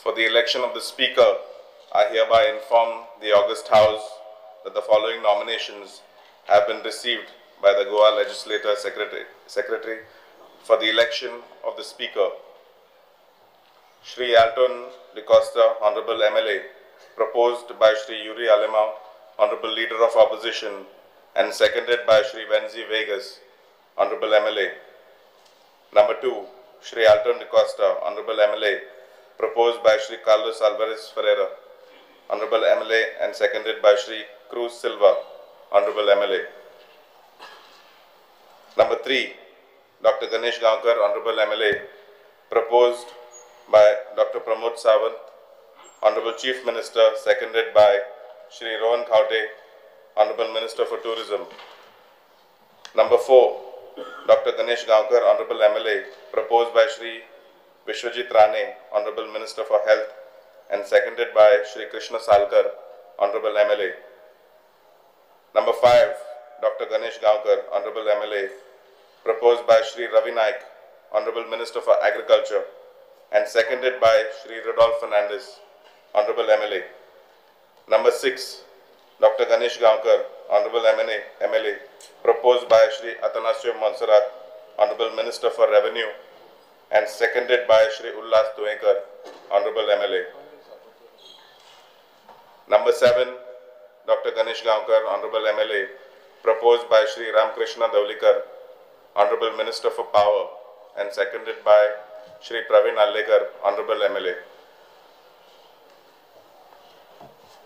For the election of the Speaker, I hereby inform the August House that the following nominations have been received by the Goa Legislature Secretary for the election of the Speaker. Shri Alton D'Costa, Honorable MLA, proposed by Shri Yuri Alemao, Honorable Leader of Opposition, and seconded by Shri Venzi Vegas, Honorable MLA. Number 2, Shri Alton D'Costa, Honorable MLA, proposed by Shri Carlos Alvarez Ferreira, Honorable MLA, and seconded by Shri Cruz Silva, Honorable MLA. Number 3, Dr. Ganesh Gaonkar, Honorable MLA, proposed by Dr. Pramod Sawant, Honorable Chief Minister, seconded by Shri Rohan Khaute, Honorable Minister for Tourism. Number 4, Dr. Ganesh Gaonkar, Honorable MLA, proposed by Shri Vishwajit Rane, Honorable Minister for Health, and seconded by Shri Krishna Salkar, Honorable MLA. Number 5, Dr. Ganesh Gaonkar, Honorable MLA, proposed by Shri Ravi Naik, Honorable Minister for Agriculture, and seconded by Shri Rodolph Fernandez, Honorable MLA. Number 6, Dr. Ganesh Gaonkar, Honorable MLA, proposed by Shri Atanasio Monserrat, Honorable Minister for Revenue, and seconded by Shri Ullas Tuekar, Honorable MLA. Number 7, Dr. Ganesh Gaonkar, Honorable MLA, proposed by Shri Ramkrishna Dhavalikar, Honorable Minister for Power, and seconded by Shri Praveen Alekar, Honorable MLA.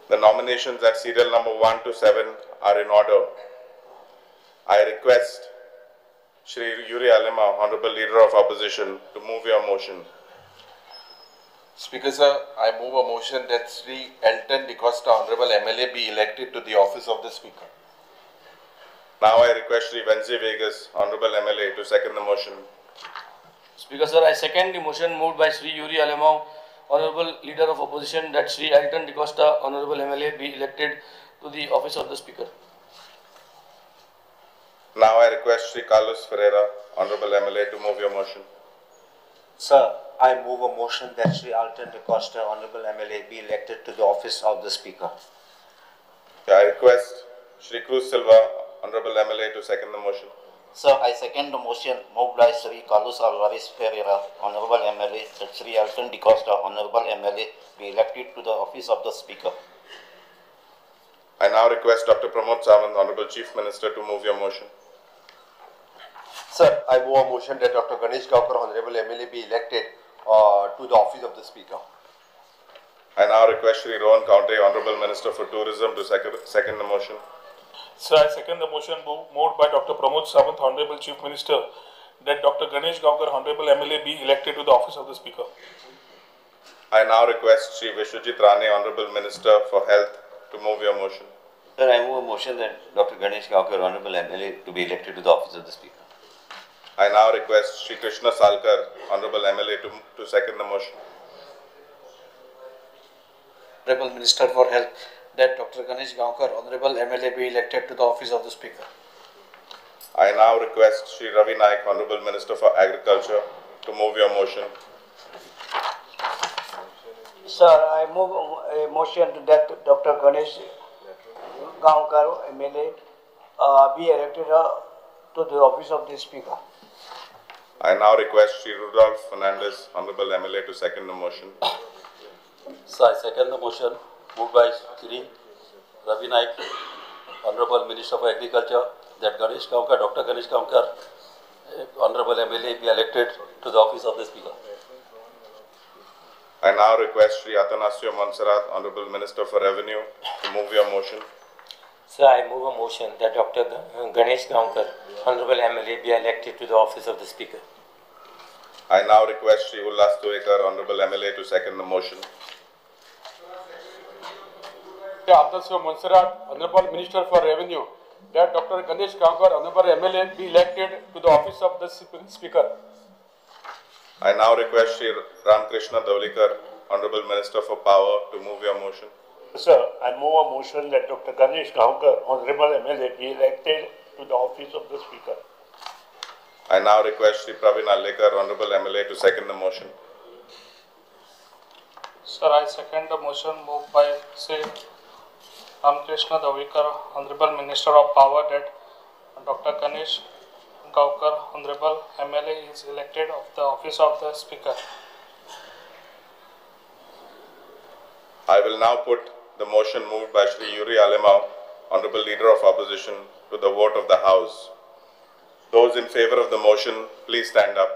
The nominations at serial number 1 to 7 are in order. I request Shri Yuri Alemao, Honorable Leader of Opposition, to move your motion. Speaker sir, I move a motion that Shri Elton D'Costa, Honorable MLA, be elected to the office of the Speaker. Now I request Shri Venzi Vegas, Honorable MLA, to second the motion. Speaker sir, I second the motion moved by Shri Yuri Alemao, Honorable Leader of Opposition, that Shri Elton D'Costa, Honorable MLA, be elected to the office of the Speaker. Now I request Shri Carlos Ferreira, Honorable MLA, to move your motion. Sir, I move a motion that Shri Alton D'Costa, Honorable MLA, be elected to the office of the Speaker. I request Shri Cruz Silva, Honorable MLA, to second the motion. Sir, I second the motion moved by Shri Carlos Alvarez Ferreira, Honorable MLA, that Shri Elton D'Costa, Honorable MLA, be elected to the office of the Speaker. I now request Dr. Pramod Sawant, Honorable Chief Minister, to move your motion. Sir, I move a motion that Dr. Ganesh Gaonkar, Honorable MLA, be elected to the office of the Speaker. I now request Shri Rohan Khaute, Honorable Minister for Tourism, to second the motion. Sir, I second the motion moved by Dr. Pramod Sawant, Honorable Chief Minister, that Dr. Ganesh Gaonkar, Honorable MLA, be elected to the office of the Speaker. I now request Shri Vishwajit Rane, Honorable Minister for Health, to move your motion. Sir, I move a motion that Dr. Ganesh Gaonkar, Honorable MLA, to be elected to the office of the Speaker. I now request Shri Krishna Salkar, Honorable MLA, to second the motion. Honorable Minister for Health, that Dr. Ganesh Gaonkar, Honorable MLA, be elected to the office of the Speaker. I now request Shri Ravi Naik, Honorable Minister for Agriculture, to move your motion. Sir, I move a motion that Dr. Ganesh Gaonkar, MLA, be elected to the office of the Speaker. I now request Shri Rudolph Fernandez, Honorable MLA, to second the motion. Sir, I second the motion moved by Shri Ravi Naik, Honorable Minister for Agriculture, that Ganesh Gaonkar, Dr. Ganesh Gaonkar, Honorable MLA, be elected to the office of the Speaker. I now request Shri Atanasio Monserrat, Honorable Minister for Revenue, to move your motion. Sir, I move a motion that Dr. Ganesh Gaonkar, Honorable MLA, be elected to the office of the Speaker. I now request Shri Ullas Tuekar, Honorable MLA, to second the motion. Atanasio Monserrat, Honorable Minister for Revenue, that Dr. Ganesh Gaonkar, Honorable MLA, be elected to the office of the Speaker. I now request Shri Ramkrishna Dhavalikar, Honorable Minister for Power, to move your motion. Sir, I move a motion that Dr. Ganesh Gaonkar, Honorable MLA, be elected to the office of the Speaker. I now request Shri Praveen Alekar, Honorable MLA, to second the motion. Sir, I second the motion moved by Shri Ramakrishna Dhavalikar, Honorable Minister of Power, that Dr. Ganesh Gaonkar, Honorable MLA, is elected of the office of the Speaker. I will now put the motion moved by Shri Yuri Alemao, Honorable Leader of Opposition, to the vote of the House. Those in favor of the motion, please stand up.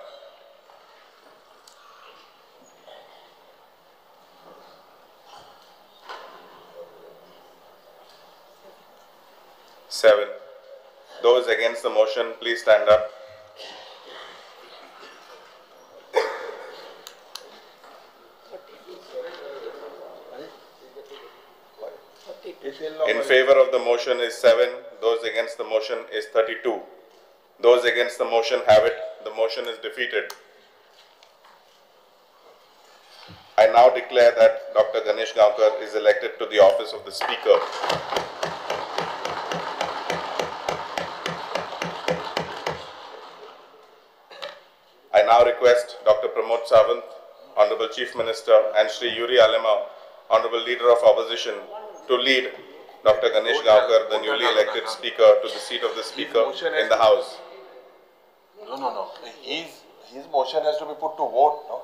Seven. Those against the motion, please stand up. In favor of the motion is 7. Those against the motion is 32. Those against the motion have it. The motion is defeated. I now declare that Dr. Ganesh Gaonkar is elected to the office of the Speaker. I now request Dr. Pramod Sawant, Honorable Chief Minister, and Shri Yuri Alemao, Honorable Leader of Opposition, to lead Dr. Ganesh Gaonkar, the newly elected Speaker, to the seat of the Speaker in the House. No. His motion has to be put to vote, no?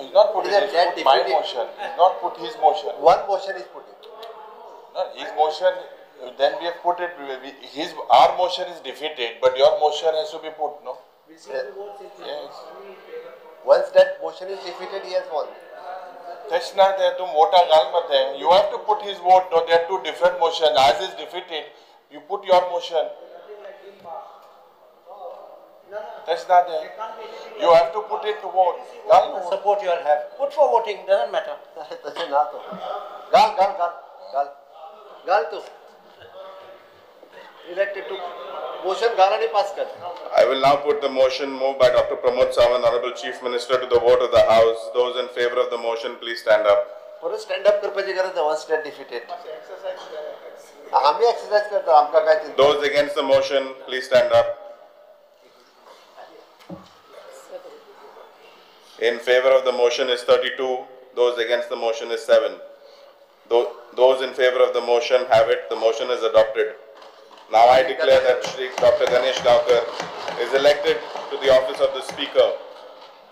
He's not put his, put my motion. He's not put his motion. One motion is put. No, his motion, then we have put it, our motion is defeated, but your motion has to be put, no? Yes. Once that motion is defeated, he has won. You have to put his vote. No, there are two different motions. Ours is defeated. You put your motion. That's not there. You have to put it to vote. Support you all have. Put for voting, doesn't matter. Gal, gal, gal, gal. Gal to. Elected to motion gala pass kar. I will now put the motion moved by Dr. Pramod Sawant, Honorable Chief Minister, to the vote of the House. Those in favor of the motion, please stand up. Stand up karpachi garaz na, once stand defeated. Aami exercise karta, amka kai chinta. Those against the motion, please stand up. In favor of the motion is 32. Those against the motion is 7. Those in favor of the motion have it. The motion is adopted. Now I declare that Shri Dr. Ganesh Gaonkar is elected to the office of the Speaker.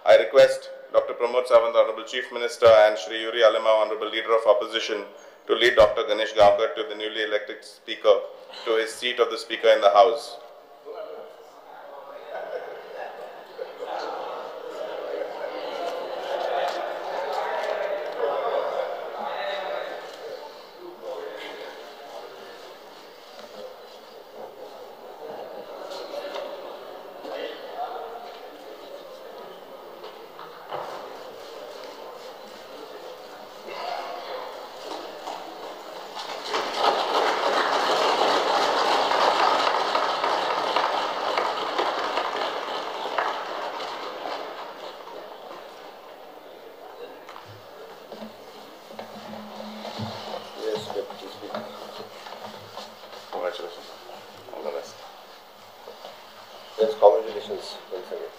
I request Dr. Pramod Sawant, Honorable Chief Minister, and Shri Yuri Alemao, Honorable Leader of Opposition, to lead Dr. Ganesh Gaonkar to the newly elected Speaker, to his seat of the Speaker in the House. Congratulations. All the best. Yes, congratulations once again.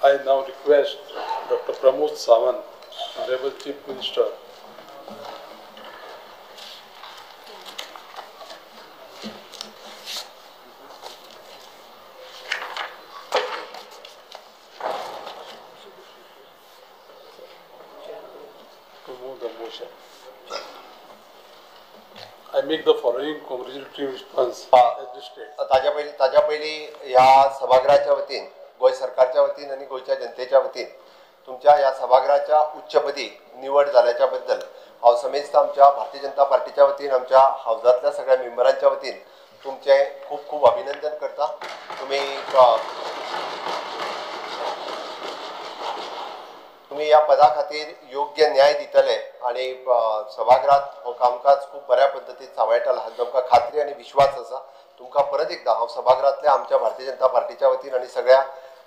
I now request Dr. Pramod Sawant, Honorable Chief Minister, to move the motion. I make the following congratulatory response as listed. ताज्या पयलीं ह्या सभागृहाच्या वतीन, गोंय सरकारच्या वतीन आनी गोंयच्या जनतेच्या वतीन तुमच्या ह्या सभागृहाच्या उच्चपदी निवड जाल्याच्या बद्दल हांव समेस्त आमच्या भारतीय जनता पार्टीच्या वतीन, आमच्या हावजांतल्या सगळ्या मेंबरांच्या वतीन तुमचें खूब खूब अभिनंदन करता. तुमी ह्या पदा खातीर योग्य न्याय दितले आनी सभागृहात हो कामकाज खूब बऱ्या पद्दतीन सांबाळटलो हाची आमकां खात्री आनी विश्वास आसा. तुमकां परत एकदां हांव सभागृहांतल्या आमच्या भारतीय जनता पार्टीच्या वतीन आनी सगळ्या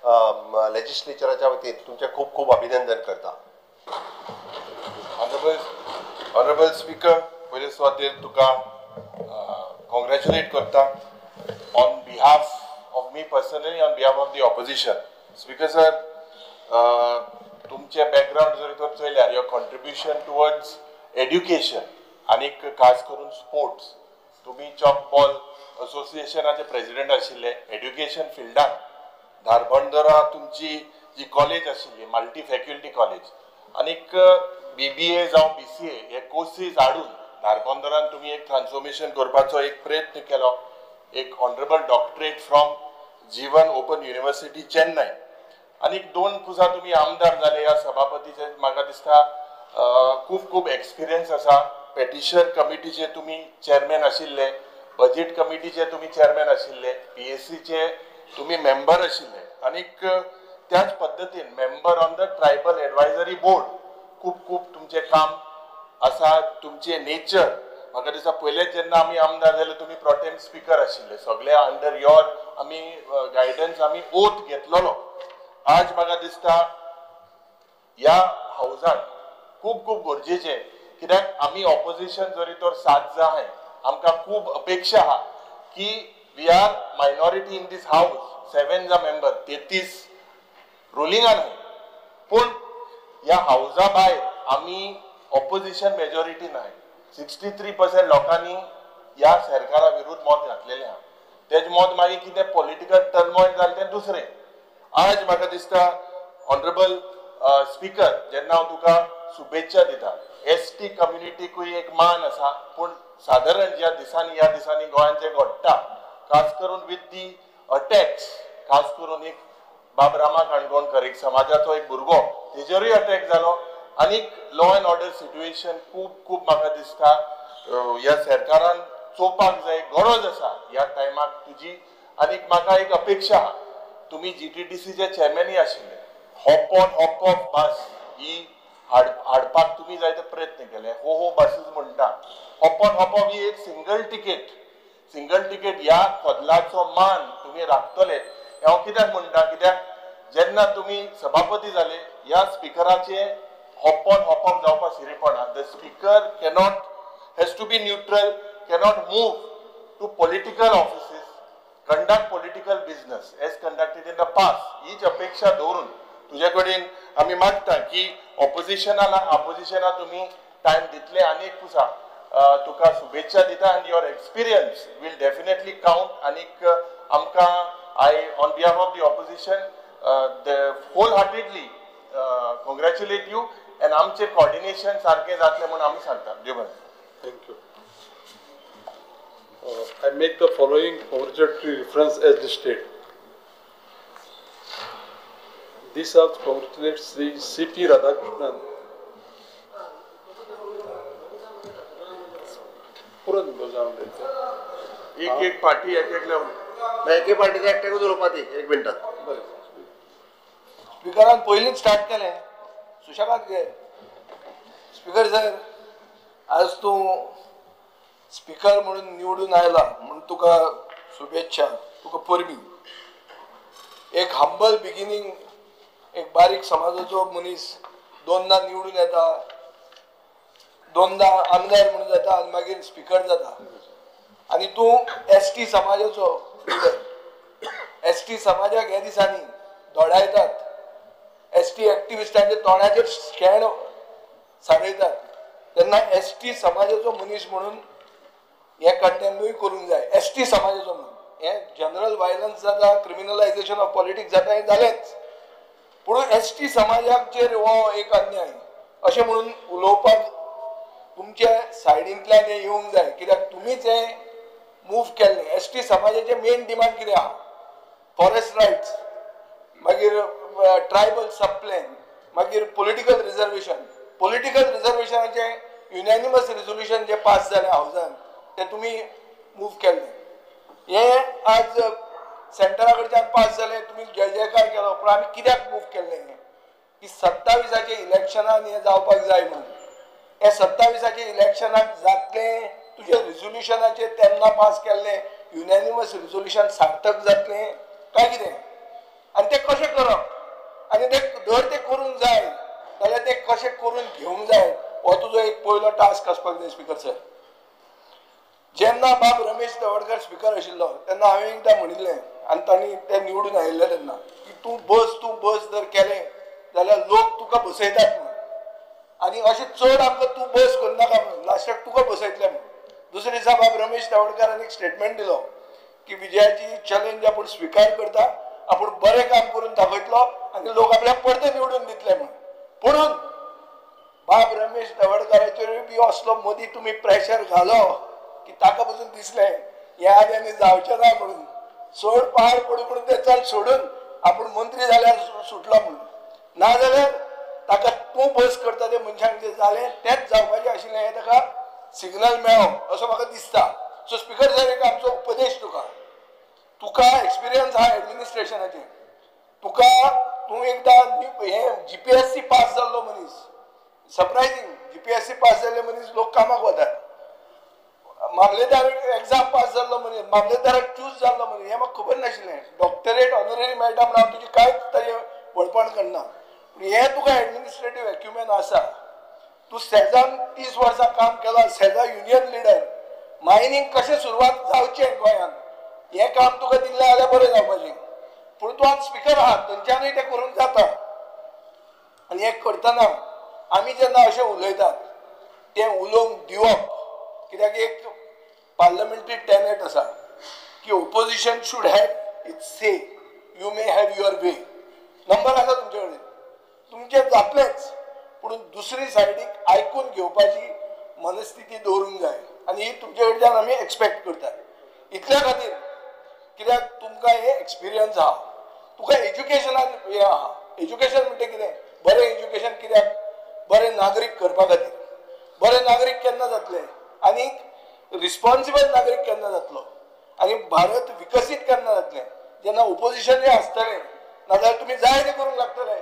लेजिस्लेचराच्या वतीन तुमचें खूब खूब अभिनंदन करता. ऑनरेबल स्पीकर, पयले सुवातेर तुका कॉंग्रॅच्युलेट करता on behalf of me personally, on behalf of the opposition. Speaker sir, तुमचें बॅकग्रावंड जर तर चोयल्यार your contribution towards education आनीक खास करून स्पोर्ट्स, तुमी चॉक बॉल असोसिएशनाचे प्रेजिडेंट आशिल्ले. एड्युकेशन फिल्डान धारबंदरा तुमची जी कॉलेज आशिल्ली मल्टी फॅकल्टी कॉलेज आनीक BBA जावं BCA हे कोर्सीस हाडून धारबंदरान तुमी एक ट्रान्सफॉर्मेशन करपाचो एक प्रयत्न केलो. एक honourable doctorate from Jeevan open university Chennai आनीक 2 पुजा तुमी आमदार जाले. ह्या सभापतीचे म्हाका दिसता खूब खूब एक्सपिरियन्स आसा. पेटिशन कमिटीचे तुमी चेअरमॅन आशिल्ले, बजेट कमिटीचे तुमी चेअरमॅन आशिल्ले, PSCचे तुमी मेंबर आशिल्ले आनीक त्याच पद्दतीन member on the tribal advisory board. खूब खूब तुमचें काम आसा. तुमचें नेचर म्हाका दिसता पयलेच जेन्ना आमी आमदार जाले तुमी प्रोटेम स्पिकर आशिल्ले, सगळे अंडर your आमी गायडन्स आमी ओथ घेतलेलो. आज म्हाका दिसता ह्या हावजान खूब खूब गरजेचें, कित्याक आमी ऑपोजिशन जरी तर 7 जाण आहाय, आमकां खूब अपेक्षा आहा की we are minority in this house, 7 जा मेंबर, 33 रुलिंगान आहाय, पूण ह्या हावजा भायर आमी ऑपोजिशन मेजॉरिटी नाय. 63% लोकांनी ह्या सरकारा विरुद्ध मत घातलेलें आहा. तेजें मत मागीर कितें पॉलिटिकल टर्मॉयल जालें तें दुसरें. आज म्हाका दिसता ऑनरेबल स्पीकर, जेन्ना हांव तुका शुभेच्छा दिता, ST कम्युनिटीकूय एक मान आसा, पूण सादारण ज्या दिसांनी ह्या दिसांनी गोंयांत जें घडटा, खास करून विथ the attacks, खास करून एक बाब रामा काणकोणकर एक समाजाचो एक भुरगो तेजेरूय अटॅक जालो आनीक लॉ एंड ऑर्डर सिट्युएशन खूब खूब म्हाका दिसता ह्या सरकारान चोवपाक जाय, गरज आसा ह्या टायमाक तुजी. आनीक म्हाका एक अपेक्षा आहा, तुमी GTDCचे चेअरमॅनूय आशिल्ले, हॉप ऑन हॉप ऑफ बस ही हाडपाक तुमी जायते प्रयत्न केले. हो हो बसीस म्हणटा, हॉप ऑन हॉप ऑफ ही एक सिंगल टिकेट ह्या कदलाचो मान तुमी राखतले. हांव कित्याक म्हणटा, कित्याक जेन्ना तुमी सभापती जाले ह्या स्पिकराचे हॉप ऑन हॉप ऑफ जावपाक शिरेपणा. The speaker cannot, has to be neutral, cannot move to political offices, conduct political business as conducted in the past. हीच अपेक्षा दवरून तुजे कडेन आमी मागता की ऑपोजिशना तुमी टायम दितले आनी एक पुसा तुका शुभेच्छा दिता आनी your experience will definitely count. आनीक आमकां I on behalf of the opposition the wholeheartedly congratulate you and आमचें कॉर्डिनेशन सारकें जातलें म्हूण आमी सांगता. देव बरें. Thank you. I make the following congratulatory reference as listed. This house congratulates Sri C.P. Radhakrishnan. एक एक पार्टी एक एक एके पार्टीचे एकट्याकूच उलोवपा ती एक मिनटात. स्पिकरान पयलींच स्टार्ट केलें, सुशेगाद घे. स्पिकर सर, आज तूं स्पिकर म्हणून निवडून आयला म्हणून तुका शुभेच्छा, तुका परबी. एक हंबल बिगिनींग, एक बारीक समाजाचो मनीस दोनदा निवडून येता, दोनदा आमदार म्हणून जाता आनी मागीर स्पिकर जाता. आनी तूं ST समाजाचो लिडर. ST समाजाक ह्या दिसांनी दोडायतात, ST एक्टिविस्टांच्या तोंडाचेर शेण सारयतात. तेन्ना ST समाजाचो मनीस म्हणून हें कंटेनूय करूंक जाय. ST समाजाचो म्हणून हें जनरल वायलन्स जाता, क्रिमिनलायझेशन ऑफ पॉलिटिक्स जाता, हें जालेंच, पूण ST समाजाचेर हो एक अन्याय अशें म्हणून उलोवपाक तुमच्या सायडींतल्यान हें येवंक जाय, कित्याक तुमीच हें मूव केल्लें. ST समाजाचें मेन डिमांड कितें आहा? फॉरेस्ट रायट्स, मागीर ट्रायबल सब प्लॅन, मागीर पॉलिटिकल रिजर्वेशन. पॉलिटिकल रिजर्वेशनाचें युनॅनिमस रिजोल्युशन जें पास जालें हावजान तें तुमी मूव केल्लें. हें आज सेंटरा कडच्यान पास जालें, तुमी जय जयकार केलो, पूण आमी कित्याक मूव केल्लें हें? की 27 इलेक्शनान हें जावपाक जाय म्हणून. हें 27 इलेक्शनाक जातलें, तुजें रिजोल्युशनाचेर तेन्ना पास केल्लें युनॅनिमस रिजोल्युशन सार्थक जातलें काय कितें? आनी तें कशें करप आनी ते जर तें करूंक जाय जाल्यार तें कशें करून घेवंक जाय हो तुजो एक पयलो टास्क आसपाक जाय स्पीकर सर. जेन्ना बाब रमेश तवडकर स्पीकर आशिल्लो तेन्ना हांवें एकदां म्हणिल्लें आनी तांणी ते निवडून आयिल्ले तेन्ना की तूं बस, तूं बस जर केलें जाल्यार लोक तुका बसयतात म्हणून, आनी अशें चड आमकां तूं बस करनाका म्हणून लास्टाक तुका बसयतले म्हणून. दुसरे दिसा बाब रमेश तवडकारान एक स्टेटमेंट दिलो की विजयाची चॅलेंज आपूण स्विकार करता, आपूण बरें काम करून दाखयतलो आनी लोक आपल्याक परते निवडून दितले म्हणून. पुणून बाब रमेश तवडकाराचेरूय बी असलो मदीं तुमी प्रेशर घालो की ताका पसून दिसलें हें आनी आनी जावचें ना म्हणून, सोड पाड पडूं म्हणून तें चल सोडून आपूण मंत्री जाल्यार सुटलो म्हणून. नाजाल्यार ताका तूं बस करता ते मनशांक जें जालें तेंच जावपाचें आशिल्लें हें ताका सिग्नल मेळ्ळो असो म्हाका दिसता. सो स्पीकर सर, एक आमचो उपदेश तुका, तुका एक्सपिरियन्स आहा एडमिनिस्ट्रेशनाचें, तुका तूं एकदां हें GPSC पास जाल्लो मनीस, सरप्रायझींग GPSC पास जाल्ले मनीस लोक कामाक वतात, मामलेदार एग्जाम पास जाल्लो मनीस, मामलेदाराक चूज जाल्लो मनीस, हें म्हाका खबर नाशिल्लें. डॉक्टरेट ऑनररी मेळटा म्हण हांव तुजी कांयच ताजें व्हडपण करना, पूण हें तुका एडमिनिस्ट्रेटीव एक्युमेन आसा. तूं सेजान 30 वर्सां काम केलां, सेजा युनियन लिडर, मायनींग कशें सुरवात जावचें गोंयांत हें काम तुका दिल्लें जाल्यार बरें जावपाचें, पूण तूं आज स्पीकर आहा थंयच्यानूय तें करूंक जाता. आनी हें करतना आमी जेन्ना अशें उलयतात तें उलोवंक दिवप, कित्याक एक पार्लमेंटरी टेनेट आसा की opposition should have its say, you may have your way. Number आसा तुमचे कडेन, तुमचें जातलेंच, पूण दुसरी सायडीक आयकून घेवपाची मनस्थिती दवरूंक जाय आनी ही तुमचे कडच्यान आमी एक्सपेक्ट करतात. इतल्या खातीर कित्याक तुमकां हे एक्सपिरियन्स आहा, तुका एज्युकेशनान हें आहा. एज्युकेशन म्हणटा कितें, बरें एज्युकेशन कित्याक, बरें नागरीक करपा खातीर. बरें नागरीक केन्ना जातले आनी रिस्पॉन्सिबल नागरीक केन्ना जातलो आनी भारत विकसीत केन्ना जातलें, जेन्ना ओपोजिशनूय आसतलें, नाजाल्यार तुमी जाय तें करूंक लागतले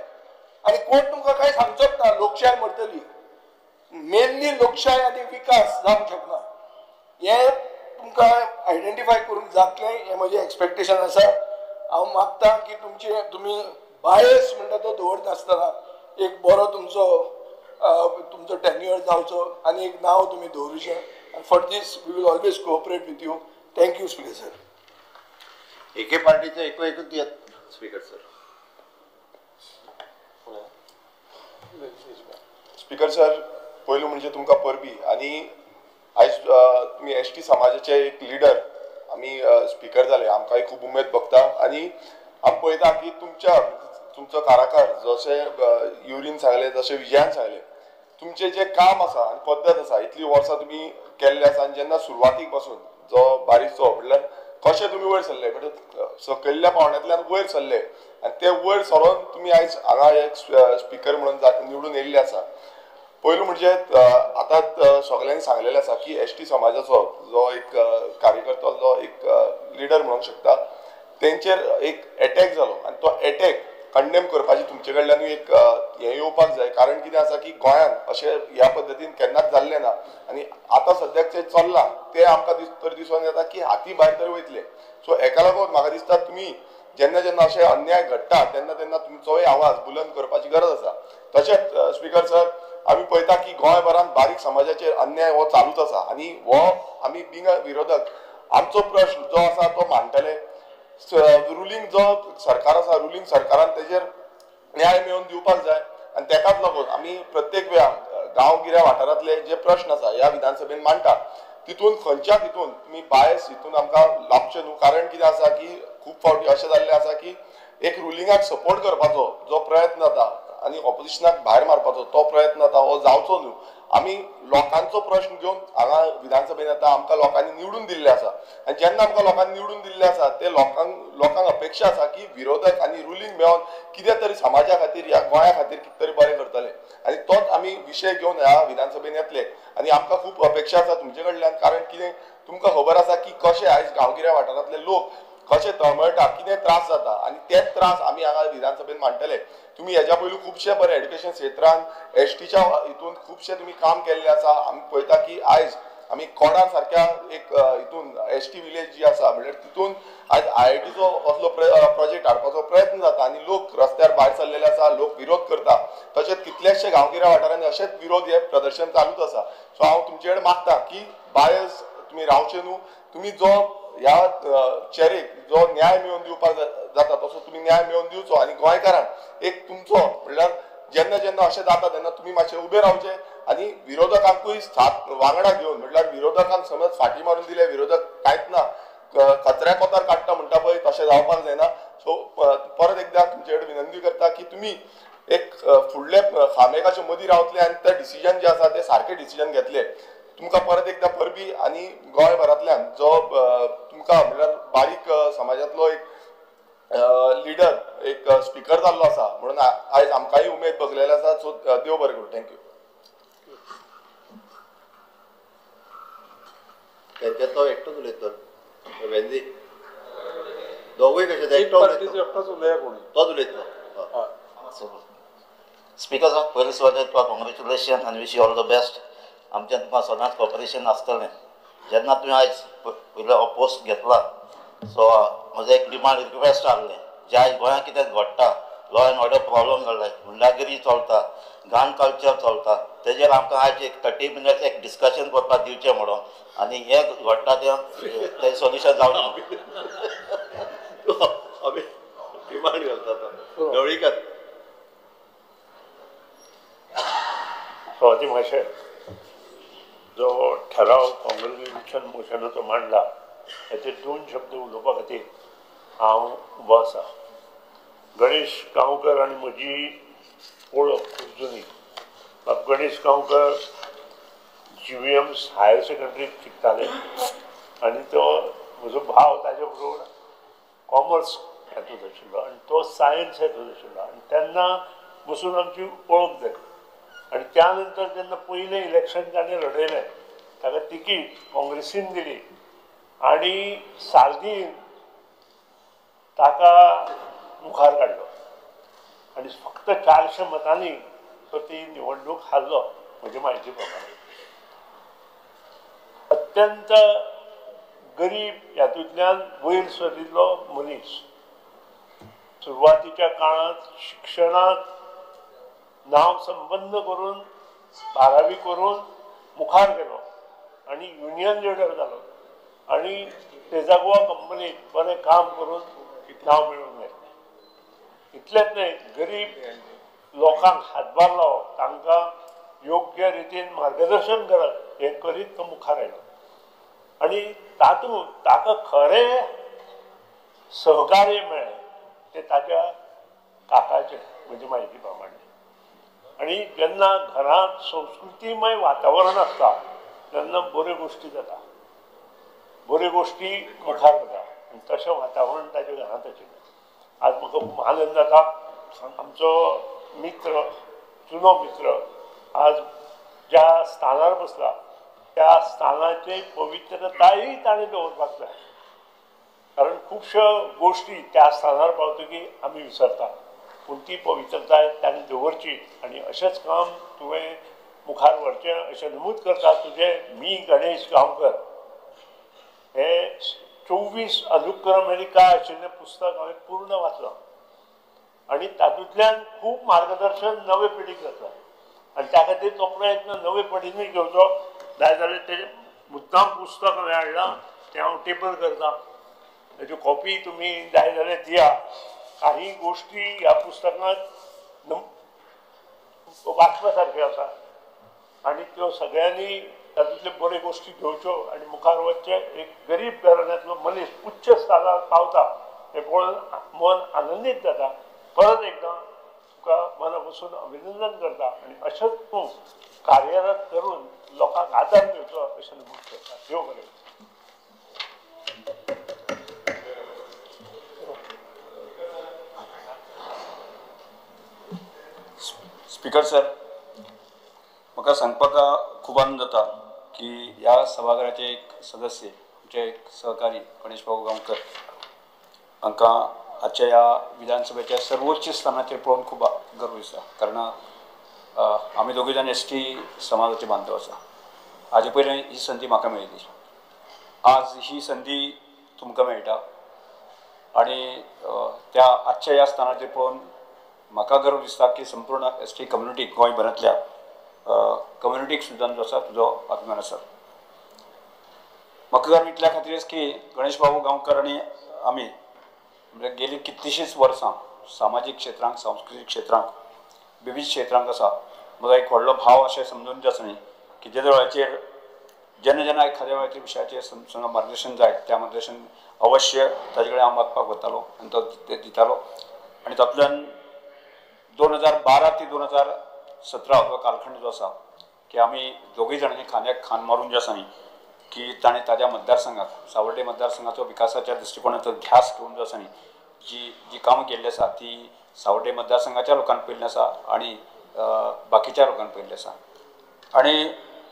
आनी कोण तुमकां कांय सांगचोच ना. लोकशाय मरतली, मेनली लोकशाय आनी विकास जावंक शकना हें तुमकां आयडेंटिफाय करूंक जातलें हें म्हजें एक्सपेक्टेशन आसा. हांव मागता की तुमचे तुमी बायस म्हणटा तो दवरनासतना एक बरो तुमचो तुमचो टेन्युअर जावचो आनी एक नांव तुमी दवरूचें. आनी for this we will always cooperate with you. Thank you speaker sir. एके पार्टीचो एकू एकूच दियात स्पीकर सर. स्पीकर सर, पयलू म्हणजे तुमकां परबी आनी आयज तुमी ST समाजाचे एक लिडर, आमी स्पीकर जाले, आमकांय खूब उमेद भोगता आनी आमी पळयता की तुमच्या तुमचो काराकार जशें युरीन सांगलें, जशें विजयान सांगलें, तुमचें जें काम आसा आनी पद्दत आसा इतलीं वर्सां तुमी केल्लें आसा आनी जेन्ना सुरवातीक पासून जो बारीकसो म्हणल्यार कशें तुमी वयर सरले, म्हणजे सकयल्ल्या पावंड्यांतल्यान वयर सरले आनी ते वयर सरोन तुमी आयज हांगा एक स्पीकर म्हणून निवडून येयल्ले आसा. पयलू म्हणजे आतां सगल्यांनी सांगलेलें आसा की ST समाजाचो जो एक कार्यकर्तो, जो एक लिडर म्हणूंक शकता, तेंचेर एक एटॅक जालो आनी तो एटॅक कंडेम करपाची तुमचे कडल्यानूय एक हें येवपाक जाय. कारण कितें आसा की गोंयांत अशें ह्या पद्दतीन केन्नाच जाल्लें ना आनी आतां सद्याक जें चल्लां तें आमकां तर दिसून येता की हाती भायर तरी वयतले. सो हेका लागून म्हाका दिसता तुमी जेन्ना जेन्ना अशें अन्याय घडटा तेन्ना तेन्ना तुमचोय आवाज बुलंद करपाची गरज आसा. तशेंच स्पीकर सर, आमी पळयता की गोंयभरांत बारीक समाजाचेर अन्याय हो चालूच आसा आनी हो आमी बिंग विरोधक आमचो प्रश्न जो आसा तो मांडटले. रुलींग जो सरकार आसा, रुलींग सरकारान तेजेर न्याय मेळोवन दिवपाक जाय आनी तेकाच लागून आमी प्रत्येक वेळा गांवगिऱ्या वाठारांतले जे प्रश्न आसा ह्या विधानसभेन मांडटा, तितून खंयच्या तितून तुमी बायस हितून आमकां लाबचें न्हू. कारण कितें आसा की खूब फावटी अशें जाल्लें आसा की एक रुलिंगाक सपोर्ट करपाचो जो प्रयत्न जाता आनी ऑपोजिशनाक भायर मारपाचो तो प्रयत्न जाता, हो जावचो न्हू. आमी लोकांचो प्रश्न घेवन हांगा विधानसभेन येता, आमकां लोकांनी निवडून दिल्लें आसा आनी जेन्ना आमकां लोकांनी निवडून दिल्लें आसा ते लोकांक अपेक्षा आसा की विरोधक आनी रुलींग मेळोन कितें तरी समाजा खातीर, ह्या गोंया खातीर कितें तरी बरें करतले आनी तोच आमी विशय घेवन ह्या विधानसभेन येतले आनी आमकां खूब अपेक्षा आसा तुमचे कडल्यान. कारण कितें तुमकां खबर आसा की कशें आयज गांवगिऱ्या वाठारांतले लोक कशें तळमळटा, कितें त्रास जाता आनी तेच त्रास आमी हांगा विधानसभेन मांडटले. तुमी हेज्या पयलू खुबशे बरें एड्युकेशन क्षेत्रान STच्या हितून खुबशे तुमी काम केल्लें आसा. आमी पळयता की आयज आमी कोडा सारक्या एक हितून एस टी विलेज जी आसा म्हणल्यार तितून आयज आयआयटीचो असलो प्रोजेक्ट हाडपाचो प्रयत्न जाता आनी लोक रस्त्यार भायर सरलेले आसा, लोक विरोध करता. तशेंच कितलेशे गांवगिऱ्या वाठारांनी अशेंच विरोध हे प्रदर्शन चालूच आसा. सो हांव तुमचे कडेन मागता की बायस तुमी रावचे न्हू, तुमी जो ह्या चेरेक जो न्याय मेळोवन दिवपाक जाता तसो तुमी न्याय मेळोवन दिवचो आनी गोंयकारांक एक तुमचो म्हणल्यार जेन्ना जेन्ना अशें जाता तेन्ना तुमी मातशे उबे रावचे आनी विरोधकांकूय साथ वांगडा घेवन, म्हणल्यार विरोधकांक समज फाटी मारून दिले, विरोधक कांयच ना कचऱ्या कोतार काडटा म्हणटा पळय, तशें जावपाक जायना. सो परत एकदा तुमचे कडेन विनंती करता की तुमी एक फुडले खामेकाचे मदीं रावतले आनी ते डिसिजन जे आसा ते सारके डिसिजन घेतले. तुमकां परत एकदा परबी आनी गोंयभरांतल्यान जो तुमकां म्हणल्यार बारीक समाजांतलो एक लिडर, एक स्पिकर जाल्लो आसा म्हणून आयज आमकांय उमेद भोगलेली आसा. सो देव बरें करूं. Thank you. तेंच्यातलो एकटोच उलयतलो वेंदी, दोगूय कशे एकटोच उलया, कोणी तोच उलयतलो. स्पिकर साहेब, पयले सुवातेर तुका कॉंग्रेच्युलेशन आनी wish you all the best. आमचें तुका सदांच कॉपरेशन आसतलें. जेन्ना तुवें आयज पयलो पोस्ट घेतला, सो म्हजो एक डिमांड रिक्वेस्ट आहलें, जे आयज गोंयांत कितें घडटा, लॉ एंड ऑर्डर प्रॉब्लम घडला, गुंडागिरी चलता, गान कल्चर चलता, तेजेर आमकां आयज एक 30 मिनट्स एक डिस्कशन करपाक दिवचें म्हणून, आनी हें घडटा तें सोल्युशन जावचें. आमी डिमांड घालता ढवळीकर. स्वाती माशे जो ठराव कॉंग्रेच्युलेशन मोशनाचो मांडला हेचेर 2 शब्द उलोवपा खातीर हांव उबो आसा. गणेश गांवकर आनी म्हजी वळख खूब जुनी. बाब गणेश गांवकर GVM हायर सेकंडरीत शिकताले आनी तो म्हजो भाव ताजे बरोबर कॉमर्स हेतूंत आशिल्लो आनी तो सायन्स हेतूंत आशिल्लो आनी तेन्ना बसून आमची वळख जाली. आनी त्या नंतर जेन्ना पयलें इलेक्शन ताणें लढयलें ताका तिकीट काँग्रेसीन दिली आनी सार्दीन ताका मुखार काडलो आनी फक्त 400 मतांनी तो ती निवडणूक हारलो. म्हजे म्हायती प्रमाणे अत्यंत गरीब हातूंतल्यान वयर सरिल्लो मनीस, सुरवातीच्या काळांत शिक्षणांत नांव संबंद करून 12वी करून मुखार गेलो आनी युनियन लिडर जालो आनी तेजागोवा कंपनीत बरें काम करून नांव मेळोवन घेतलें. इतलेंच न्हय, गरीब लोकांक हातभार लावप, तांकां योग्य रितीन मार्गदर्शन करप हें करीत तो मुखार आयलो आनी तातूंत ताका खरें सहकार्य मेळ्ळें तें ताच्या काकाचें, म्हजे म्हायती प्रमाणे. आनी जेन्ना घरांत संस्कृतीमय वातावरण आसता तेन्ना बऱ्यो गोश्टी जाता, बऱ्यो गोश्टी मुखार वता आनी तशें वातावरण ताच्या घरांत आशिल्लें. आज म्हाका खूब आनंद जाता, आमचो मित्र, जुनो मित्र आज ज्या स्थानार बसला त्या स्थानाची पवित्रताय ताणें दवरपाक जाय, कारण खुबश्यो गोश्टी त्या स्थानार पावतकीर आमी विसरता, पूण ती पवित्रताय ताणें दवरची आनी अशेंच काम तुवें मुखार व्हरचें अशें नमूद करता. तुजें मी गणेश गांवकर हें 24 अनुक्रमणिका आशिल्लें पुस्तक हांवें पूर्ण वाचलां आनी तातूंतल्यान खूब मार्गदर्शन नवे पिढीक जातलें आनी त्या खातीर तो प्रयत्न नवे पिढीनूय घेवचो. जाय जाल्यार तेजें मुद्दाम पुस्तक हांवें हाडलां, तें हांव टेबल करतां, ताच्यो कॉपी तुमी जाय जाल्यार दिया. काही गोश्टी ह्या पुस्तकांत वाचपा सारक्यो आसा आनी त्यो सगळ्यांनी तातूंतल्यो बऱ्यो गोश्टी घेवच्यो आनी मुखार वचचें. एक गरीब घराण्यांतलो मनीस उच्च स्थानार पावता हें पळोवन मन आनंदीत जाता. परत एकदां तुका मना पसून अभिनंदन करता आनी अशेंच तूं कार्यरत करून लोकांक आदार दिवचो अशें नमूद करता. देव बरें. स्पीकर सर, म्हाका सांगपाक खूब आनंद जाता की ह्या सभाघराचे एक सदस्य, आमचे एक सहकारी गणेश बाबू गांवकर हांकां आजच्या ह्या विधानसभेच्या सर्वोच्च स्थानाचेर पळोवन खूब गर्व दिसता, कारण आमी दोगूय जाण एस टी समाजाचे बांधव आसा. हाजे पयलीं ही संदी म्हाका मेळिल्ली, आज ही संदी तुमकां मेळटा आनी त्या आजच्या ह्या स्थानाचेर पळोवन म्हाका गर्व दिसता की संपूर्ण एस टी कम्युनिटीक, गोंयभरांतल्या कम्युनिटीक सुद्दां जो आसा तुजो अभिमान आसा. म्हाका गर्व इतल्या खातीरच की गणेश बाबू गांवकर आनी आमी म्हणजे गेली कितलींशींच वर्सां सामाजीक क्षेत्रांक, सांस्कृतीक क्षेत्रांक, विविध क्षेत्रांक आसा. म्हजो एक व्हडलो भाव अशें समजून जे आसा न्ही की जे वेळाचेर जेन्ना जेन्ना एखाद्या वेळाचेर विशयाचेर समजा मार्गदर्शन जाय त्या मार्गदर्शन अवश्य ताजे कडेन हांव मागपाक वतालो आनी तो दितालो. आनी तातूंतल्यान 2012 ते 2017 हो कालखंड जो आसा की आमी दोगूय जाणांनी खांद्याक खांद मारून जे आसा न्ही की ताणें ताज्या मतदारसंघाक, सावर्डे मतदारसंघाचो विकासाच्या दृश्टिकोणाचो ध्यास घेवन जो आसा न्ही जी जी कामां केल्ली आसा ती सावर्डे मतदारसंघाच्या लोकांक पळयल्ली आसा आनी बाकीच्या लोकांक पळयल्ली आसा. आनी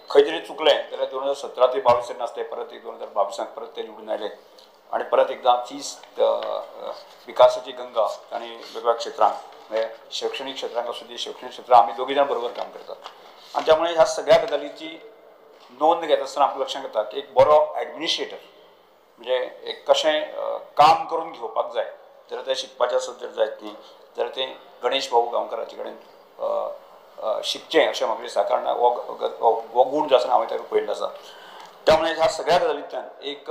खंय तरी चुकलें जाल्यार 2017 ते 22 नासले, परत एक 2022 परत ते निवडून आयले आनी परत एकदां तीच विकासाची गंगा ताणें वेगवेगळ्या क्षेत्रांक, म्हणजे शैक्षणीक क्षेत्रांक आसूं दी, शैक्षणीक क्षेत्रां आमी दोगीय जाण बरोबर काम करतात. आनी त्यामुळे ह्या सगळ्या गजालीची नोंद घेता आसतना आमकां लक्षांत येता की एक बरो एडमिनिस्ट्रेटर म्हणजे एक कशें काम करून घेवपाक जाय, जर तें शिकपाचें आसत जर जायत न्ही जाल्यार तें गणेश भाऊ गांवकराचे कडेन शिकचें अशें म्हाका दिसता, कारण हो गूण जो आसा हांवें ताका पळयल्लो आसा. त्यामुळे ह्या सगळ्या गजालींतल्यान एक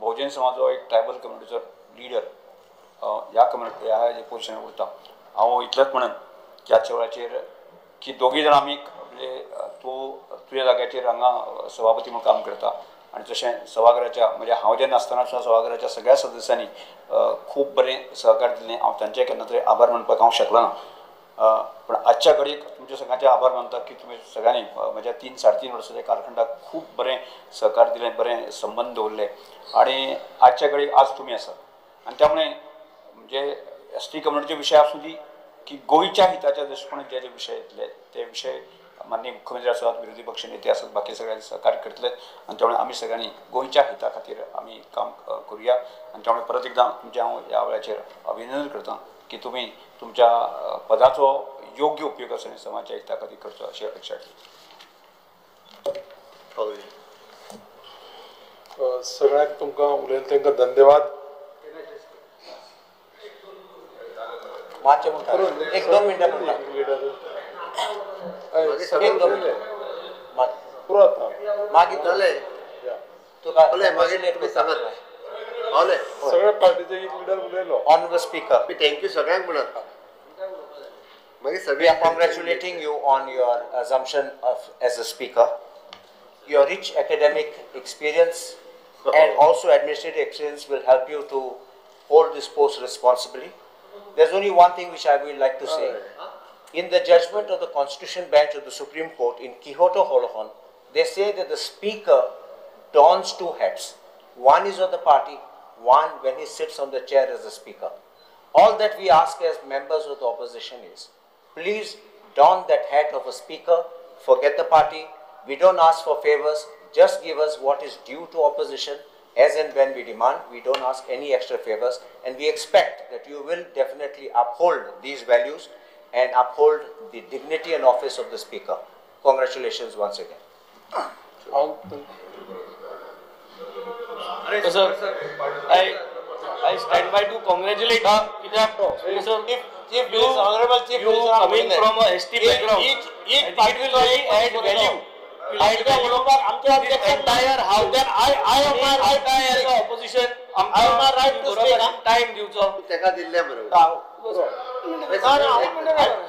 भोवजन समाजाचो, एक ट्रायबल कम्युनिटीचो लिडर ह्या कम्युनिटी ह्या पोजिशनार उरता. हांव इतलेंच म्हणन की आजच्या वेळाचेर की दोगीय जाण आमी म्हणजे तूं तुज्या जाग्याचेर हांगा सभापती म्हणून काम करता आनी तशें सभाघराच्या म्हणजे हांव जेन्ना आसतना सुद्दां सभाघराच्या सगळ्या सदस्यांनी खूब बरें सहकार दिलें. हांव तांचे केन्ना तरी आभार मानपाक हांव शकलो ना, पण आजच्या घडयेक तुमचे सगळ्यांचे आभार मानता की तुमी सगळ्यांनी म्हज्या 3 साडे 3 वर्साच्या कालखंडाक खूब बरें सहकार दिलें, बरें संबंद दवरले आनी आजच्या घडयेक आज तुमी आसात. आनी त्यामुळे म्हणजे एस टी कम्युनिटीचे विशय आसूं दी की गोंयच्या हिताच्या दृश्टिकोनान जे जे विशय येतले ते विशय माननीय मुख्यमंत्री आसात, विरोधी पक्ष नेते आसात, बाकी सगळ्यांनी सहकार्य करतले आनी त्यामुळे आमी सगळ्यांनी गोंयच्या हिता खातीर आमी काम करुया. आनी त्यामुळे परत एकदां तुमचें हांव ह्या वेळाचेर अभिनंदन करता की तुमी तुमच्या पदाचो योग्य उपयोग आसा समाजाच्या हिता खातीर करचो अशी अपेक्षा. सगळ्यांक तुमकां उलयलें तांकां धन्यवाद. एक दोन मिनटां सगळ्या पार्टीचे एक लिडर उलयलो. Honorable Speaker, thank you सगळ्यांक म्हणत. We are congratulating you on your assumption of as a speaker. Your rich academic experience and also administrative experience will help you to hold this post responsibly. There's only one thing which I would like to say. In the judgment of the Constitution Bench of the Supreme Court in Kihoto Holohan, they say that the speaker dons two hats. One is of the party, one when he sits on the chair as the speaker. All that we ask as members of the opposition is, please don that hat of a speaker, forget the party. We don't ask for favors, just give us what is due to opposition as and when we demand. We don't ask any extra favors, and we expect that you will definitely uphold these values and uphold the dignity and office of the speaker. Congratulations once again. Sir, I stand by to congratulate. Sir, Chief Minister, Honorable Chief Minister, coming from a ST background, each party will really add value. Entire house. Then I have my right to speak. Opposition. I have my right to speak. Time दिवचो. तेका दिल्ले बरोबर.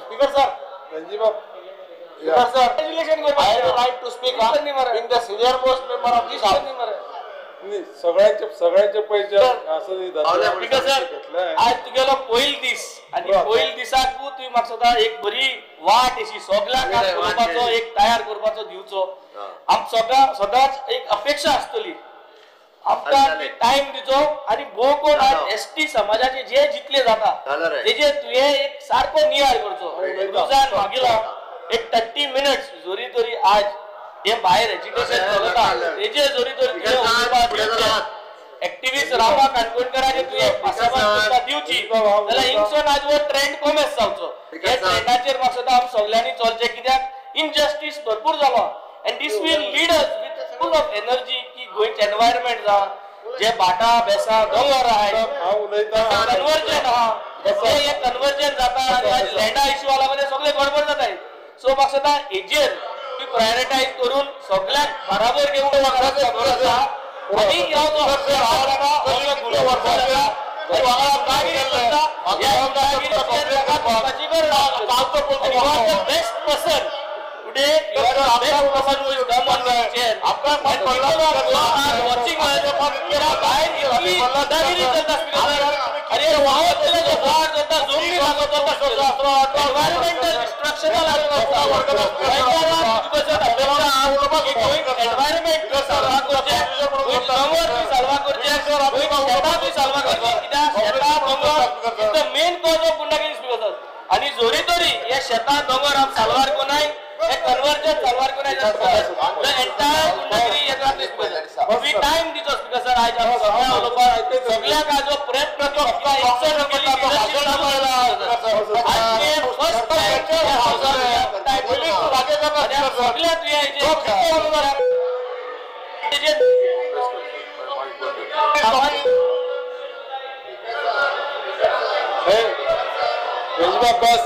Speaker sir. Speaker sir. Congratulations. I have a right to speak. Being the senior most member of this house. सगळ्यांचे सगळ्यांचे पैसे असं आज तुगेलो पयल दीस आनी पयल दिसाक तुवें म्हाका सदां एक बरी वाट अशी सगळ्यांक करपाचो एक तयार करपाचो दिवचो. आम सदां सदांच एक अपेक्षा आसतली आमकां टायम दिवचो आनी भोव कोण आज एस टी समाजाचे जे जितले जाता तेजेर तुवें एक सारको नियाळ करचो. तुजान मागिला एक 30 मिनट्स जोरी तरी आज हे भायर एज्युकेशन चलता तेजेर जोरी तरी तुवें एक्टिविस्ट रामा काणकोणकराचे तुवें पासाभास दिवची जाल्यार हिंगसोन आज हो ट्रेंड कोमेस जावचो. हे ट्रेंडाचेर म्हाका सदां आम सगळ्यांनी चलचें, कित्याक इनजस्टीस भरपूर जालो and this will lead us with full of energy की गोंयचें एनवायरमेंट जावं जे भाटा बेसां दोंगर आहाय कन्वर्जन आहा हे कन्वर्जन जाता आनी आयज लँडा इश्यू लागून सगळे गडबड जाताय. सो म्हाका दिसता हेजेर तुमी प्रायोरिटायज करून सगळ्यांक बराबर घेवन गरज आहा आनी ह्यो जो best person today, you are the best person who is come on the chair. And people of Goa are watching us. Environmental destruction environment the main cause of गुंडागिरी स्पीकर. आणि जोरी तरी हे शेतां दोंगर आम साल्वार कोनाय हे कन्वर्जन साल्वार कोनाय the entire गुंडागिरी हे जातली स्पीकर. तुमी टायम दिचो स्पीकर सर. आयज आमी सगळ्या उलोवपाक सगळ्यांक आयज प्रयत्न फर्स्ट टायम सगळ्या तुवें बस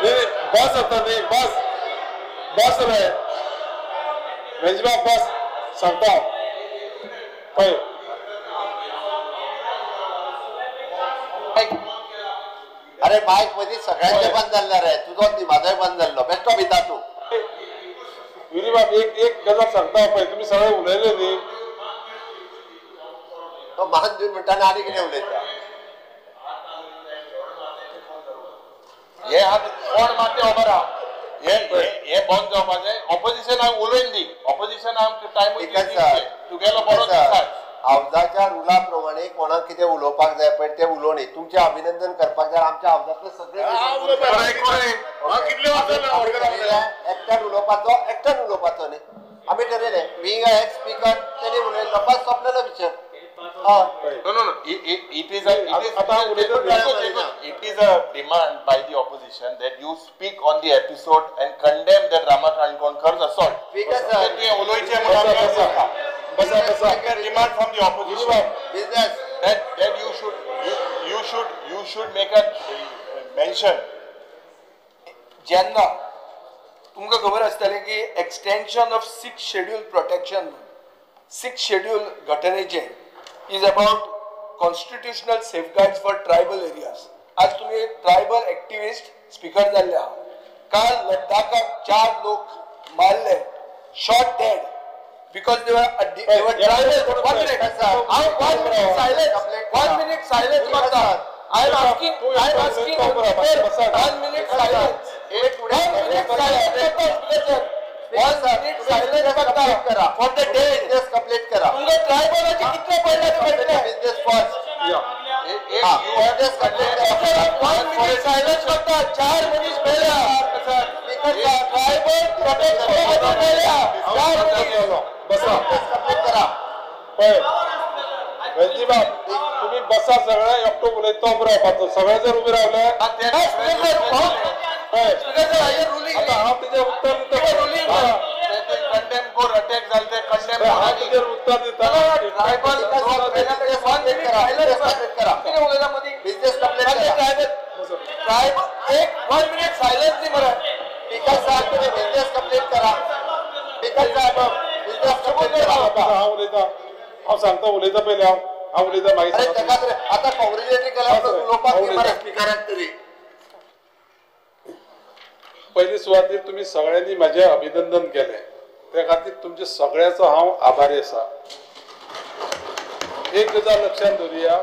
नाही बस आता नाही बस बस रे रंजीबाब बस सांगता पळय. अरे मायक मदीं सगळ्यांचे बंद जाल्ले रे, तुजो न्ही म्हाजोय बंद जाल्लो. बेश्टो भिता तूं. विरीबाब एक एक गजाल सांगता पळय, तुमी सगळे उलयले न्ही तो मान दिवन म्हणटा आनी कितें उलयता. हे हात कोण मारते खबर आहा. हे बंद जावपाचें. ऑपोजिशनाक उलोवन दी. ऑपोजिशनाक टायम तुगेलो बरो दिसा. हावजाच्या रुला प्रमाणे कोणाक कितें उलोवपाक जाय पळय तें उलोवणी. तुमचें अभिनंदन करपाक जाय. आमच्या हावजांतले सगळे एकट्यान उलोवपाचो एकट्यान उलोवपाचो न्ही. आमी ठरयलें बीइंग अ एक्स स्पीकर तेणी उलयल्लो बस सोंपलेलो विशय. No, no, no. It is a demand by the opposition that you speak on the episode and condemn that Rama Kankonkar's assault. Demand from the opposition business that you should make a mention. जेन्ना तुमकां खबर आसतलें की extension of six schedule protection, six schedule घटनेचें is about constitutional safeguards for tribal areas. आज तुम्ही tribal activist speaker जाल्ले आहा. काल लद्दाखाक 4 लोक मारले, shot dead because they were tribal. 1 minute, 1 minute silence, 1 minute silence मागता. I am asking 1 minute silence. 1 minute silence. 1 minute silence करा for the dead. Business complete करा. तुमकां ट्रायबलाचे कितले पडले ते कळटले. Business first. 1 minute silence करता. 4 मनीस मेल्या. ट्रायबल प्रोटेक्शन मेल्या 4 मनीस. बसा कंप्लीट करा. पळय रंजीबाब तुम्ही बसा सगळे एकटो उलयता उबो रावपाचो. सगळे जर उबे रावले आता हांव तेजेर उत्तर दिता. उत्तर दिता. एक 1 मिनिट सायलन्स न्ही मरे. स्पीकर साहेब तुम्ही बिझनेस कंप्लीट करा. स्पीकर साहेब बिझनेस कंप्लीट करा. हांव उलयता, हांव सांगता उलयता पयलीं हांव हांव उलयता मागीर. आतां कॉंग्रेच्युलेटरी केल्यार उलोवपाक न्ही मरे स्पीकराक तरी. पयली सुवातेर तुमी सगळ्यांनी म्हाजें अभिनंदन केलें त्या खातीर तुमचे सगळ्याचो हांव आभारी आसा. एक गजाल लक्षांत दवरुया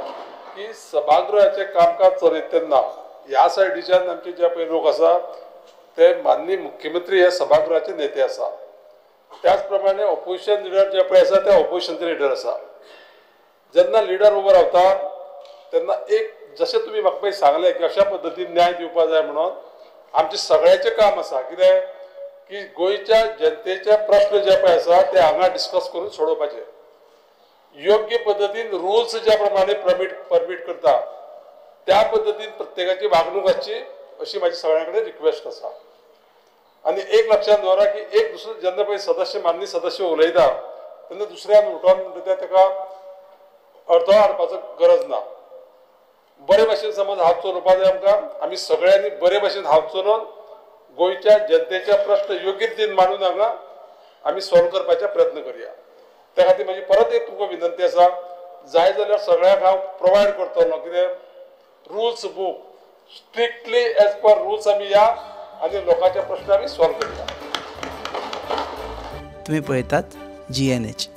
की सभागृहाचें कामकाज चलयता तेन्ना ह्या सायडीच्यान आमचे जे पळय लोक आसा ते माननीय मुख्यमंत्री हे सभागृहाचे नेते आसा. त्याच प्रमाणे ऑपोजिशन लिडर जे पळय आसा ते ऑपोजिशनचे लिडर आसा. जेन्ना लिडर उबो रावता तेन्ना एक जशें तुमी म्हाका पळय सांगलें की अशा पद्दतीन न्याय दिवपाक जाय म्हणून आमचें सगळ्याचें काम आसा कितें की गोंयच्या जनतेचे प्रश्न जे पळय आसा ते हांगा डिस्कस करून सोडोवपाचे. योग्य पद्दतीन रुल्स ज्या प्रमाणे परमीट करता त्या पद्दतीन प्रत्येकाची वागणूक आसची अशी म्हाजी सगळ्यां कडेन रिक्वेस्ट आसा. आनी एक लक्षांत दवरा की एक दुसरो जेन्ना पळय सदस्य माननीय सदस्य उलयता तेन्ना दुसऱ्यान उठोन म्हणटा तेका अडथळो हाडपाचो गरज ना. बरे भाशेन समज हात चलोवपा जाय आमकां. आमी सगळ्यांनी बरे भाशेन हात चलोवन गोंयच्या जनतेचे प्रश्न योग्य रितीन मांडून हांगा आमी सॉल्व करपाचे प्रयत्न करुया. त्या खातीर म्हजी परत एक तुमकां विनंती आसा, जाय जाल्यार सगळ्यांक हांव प्रोवायड करतलो कितें rules book, strictly as per rules आमी या आनी लोकांचे प्रश्न आमी सॉल्व करुया. तुमी पळयतात GNH.